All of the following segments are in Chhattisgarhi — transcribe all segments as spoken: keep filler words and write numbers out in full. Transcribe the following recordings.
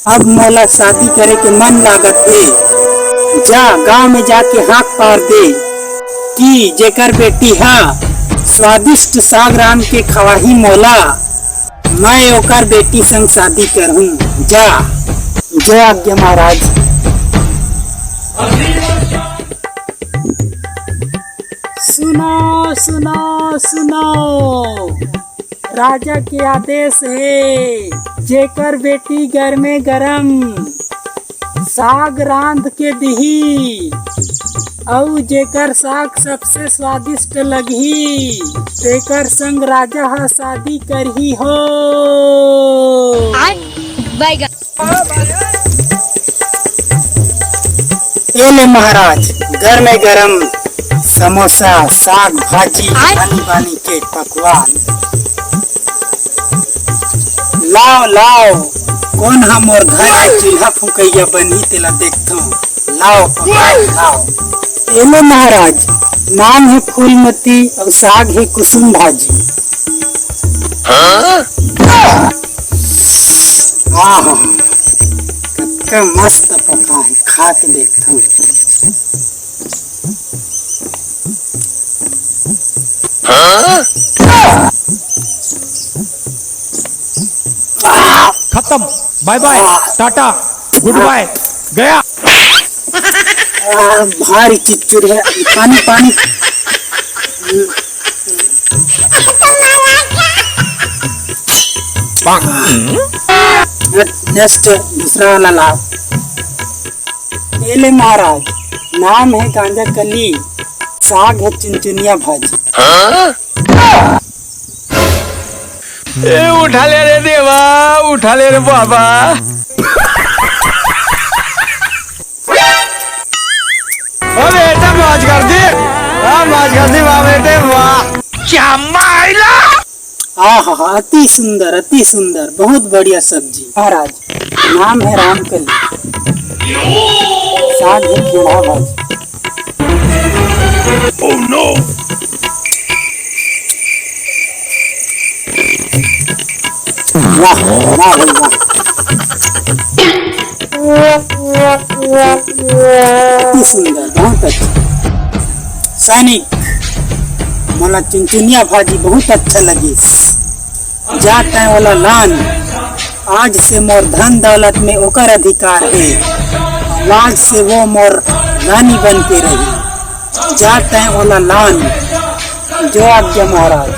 अब मोला शादी करे के मन लागत हे। जा, गांव में जाके हाक पार दे कि जेकर बेटी हा स्वादिष्ट साग रांध के खवाही मोला, मैं ओकर बेटी संग शादी करहूं। जा, जय आज्ञा महाराज। सुनो, सुनो, सुनो। राजा के आदेश हे, जेकर बेटी गरमे गरम साग रांध के दिही, अउ जेकर साग सबसे स्वादिष्ट लगही, तेकर संग राजा ह शादी करही हो। ए ले महाराज, गरमे गरम समोसा, साग, भाजी, आय। आनी बानी के पकवान। लाव, लाव, कोन हा मोर घर के चूल्हा फुकइया बनही, तेला देखथंव। लाव, पकवान, लाव। ए ले महाराज, नाम हे फूलमती अउ साग हे कुसुम भाजी। आहा, कतका मस्त पका हे, खा के देखथंव। खत्म, बाय बाय, टाटा, गुड बाय, गया। आ, भारी चिच्चुर है, पानी, पानी। नेक्स्ट, दूसरा वाला लाव। ए ले महाराज, नाम है गांजा कली, साग है चुनचुनिया भाजी। ए, उठा ले रे देवा, उठा ले रे बाबा। ओ बेटा, मौज कर दी, हाँ, मौज कर दी, वाह बेटे, वाह। क्या मायला? आहा, अति सुंदर, अति सुंदर, बहुत बढ़िया सब्जी। महाराज, नाम है रामकली, साग है घेरा भाजी। Oh no! वाह, वाह भाई वाह। अति सुंदर, बहुत अच्छा। सैनिक, मोला चुनचुनिया भाजी बहुत अच्छा लगिस। जा तैं ओला लान, आज से मोर धन दौलत में ओकर अधिकार हे। आज से वो मोर रानी बन के रही। जा तैं ओला लान। जय आज्ञा महाराज।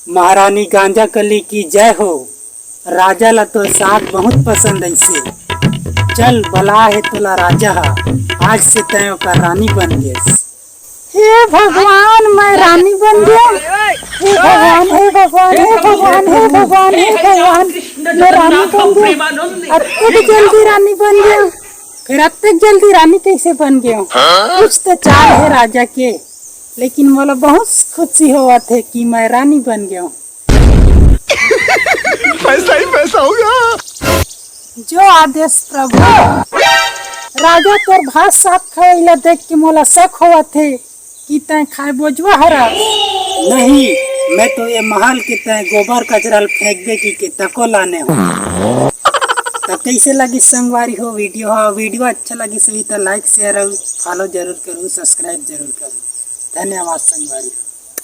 महारानी गांजा कली की जय हो। राजा ला तो साग बहुत पसंद अइसे। चल, बला हे तोला राजा हा, आज से तैं ओकर रानी बन गेस। हे भगवान, मैं रानी बन गेंव। हे भगवान, हे भगवान, हे भगवान, हे भगवान, हे भगवान, मैं रानी बन गेंव। अतेक जल्दी रानी बन गेंव। फेर अतेक जल्दी रानी कइसे बन गेंव? कुछ तो चाल हे राजा के, लेकिन मोला बहुत खुशी होवत हे कि मैं रानी बन गेंव। पैसा ही पैसा होगा। जो आदेश प्रभु। राजा, तोर भात साग खाए ला देख के मोला शक होवत हे कि तैं खाए बोजवा हरस। नहीं, मैं तो ये महल के तैं गोबर कचरा ल फेंकबे की के तको लाने हो। तो कैसे लगिस संगवारी हो वीडियो? हाँ, वीडियो अच्छा लगिस होही तो like, share और follow जरूर करू, subscribe जरूर करू। धन्यवाद संगवारी हो।